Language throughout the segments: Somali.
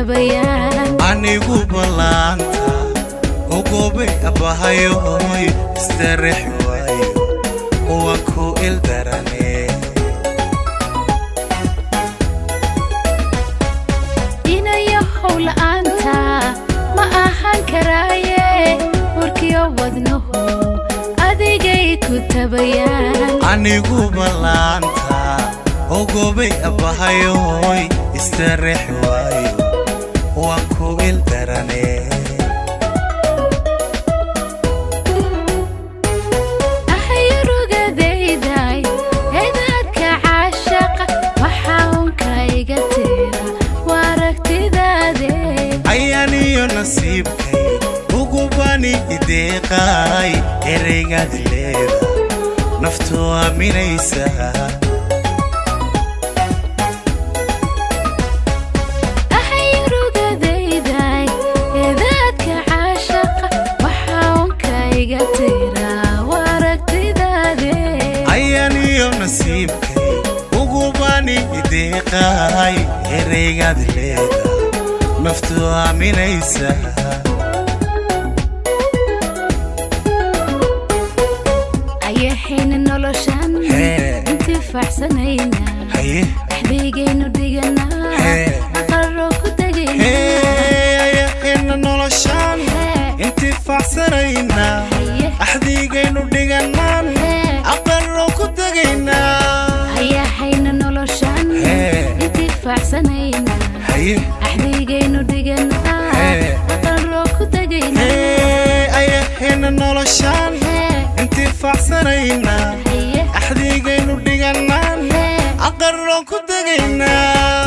tabayaan. Anigu ballaanta ugubay abbahayoy, istarex waayo, waan ku ildarane. Inayahow la'aanta ma ahaan karaaye, warkiyo wadnuhu adigay ku tabayaan. Anigu ballaanta ugubay abbahayoy, istarex waayo, waan ku ildarane. Ahayarugadayday eedaadka caashaqa, waxaa unka iga tira waa aragtidaade. Ayaaniyo nasiibkay ugubani ideeqaay, ereygaad leeda naftu aaminaysa. Ahayarugadayday eedaadka caashaqa, waxaa unka iga tira waa aragtidaade. Ayaaniyo nasiibkay ugubani ideeqaay, ereygaad leeda naftu aaminaysa. Ayahayna noloshan Hee. intifaacsanayna, Haye. axdigaynu dhiganaa, Hee. aqaro ku tegayna. Hee, ayahayna noloshan intifaacsanayna, Haye. axdigaynu dhiganaan, Hee. aqarro ku tegaynaa. Ayahayna noloshan Hee. intifaacsanayna, Haye. axdigaynu dhiganaa, Hee. aqaro ku tegayna. Hee, ayahayna noloshan Hee. intifaacsanayna, Haye. axdigaynu dhiganaan, Hee. aqarro ku tegaynaa.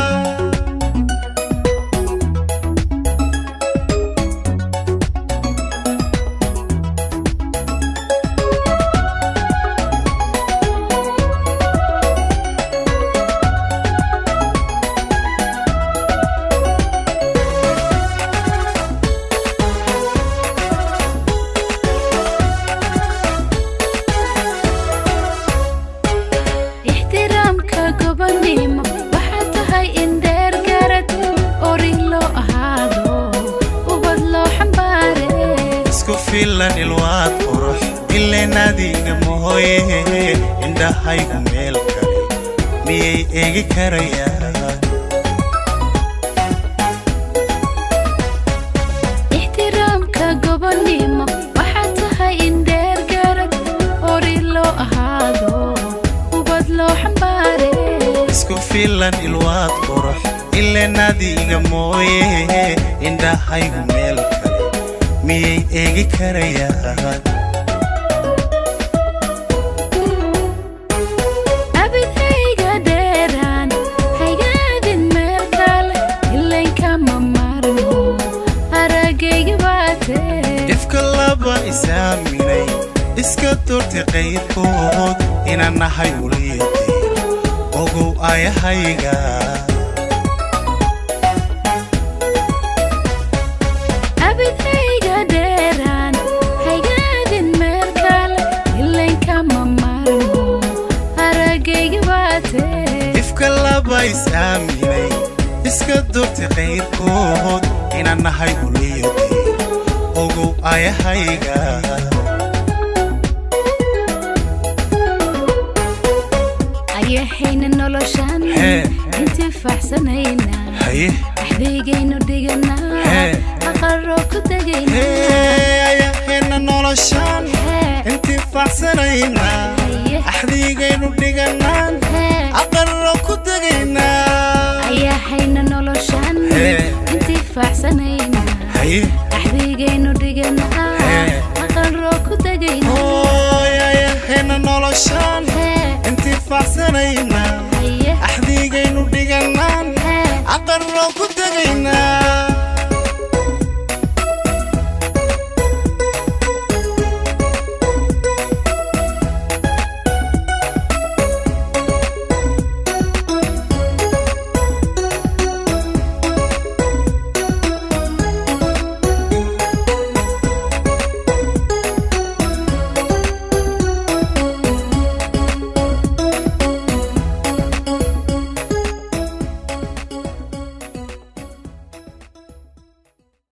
Ixtiraamka gobonimo waxaa tahay in dheer garad, orin loo ahaado, ubad loo xambaare. Isku filan ilwaad qurux ileen adiga mooye, indhahaygu meel kale miyay eegi karayaan? Ixtiraamka gobonimo waxaa tahay in dheer garad, orin loo ahaado, ubad loo xambaare. Isku filan ilwaad qurux ileen adiga mooye, indhahaygu meel kale miyay eegi karayaan? Abid hayga dheeraan, haygaadin meel kale, ilainkama maarmo aragayga baatee. Ifka laba isaaminay iska doortay qayrkood inaan nahay uliyadeer, ogow ayahayga. Abid hayga dheeraan, haygaadin meel kale, ilainkama maarmo aragayga baatee. Ifka laba isaaminay iska doortay qayrkood inaan nahay uliyadeer, ogow ayahayga. Ayahayna noloshan Hee. intifaacsanayna, Haye. axdigaynu dhiganaa, Hee. aqaro ku tegayna. Hee, ayahayna noloshan Hee. intifaacsanayna, Haye. axdigaynu dhiganaan, Hee. aqarro ku tegaynaa. Ayahayna noloshan Hee. intifaacsanayna, Haye. axdigaynu dhiganaa, Hee. aqaro ku tegayna. Hooy, ayahayna noloshan Hee. intifaacsanayna, Haye. axdigaynu dhiganaan, Hee. aqarro ku tegaynaa.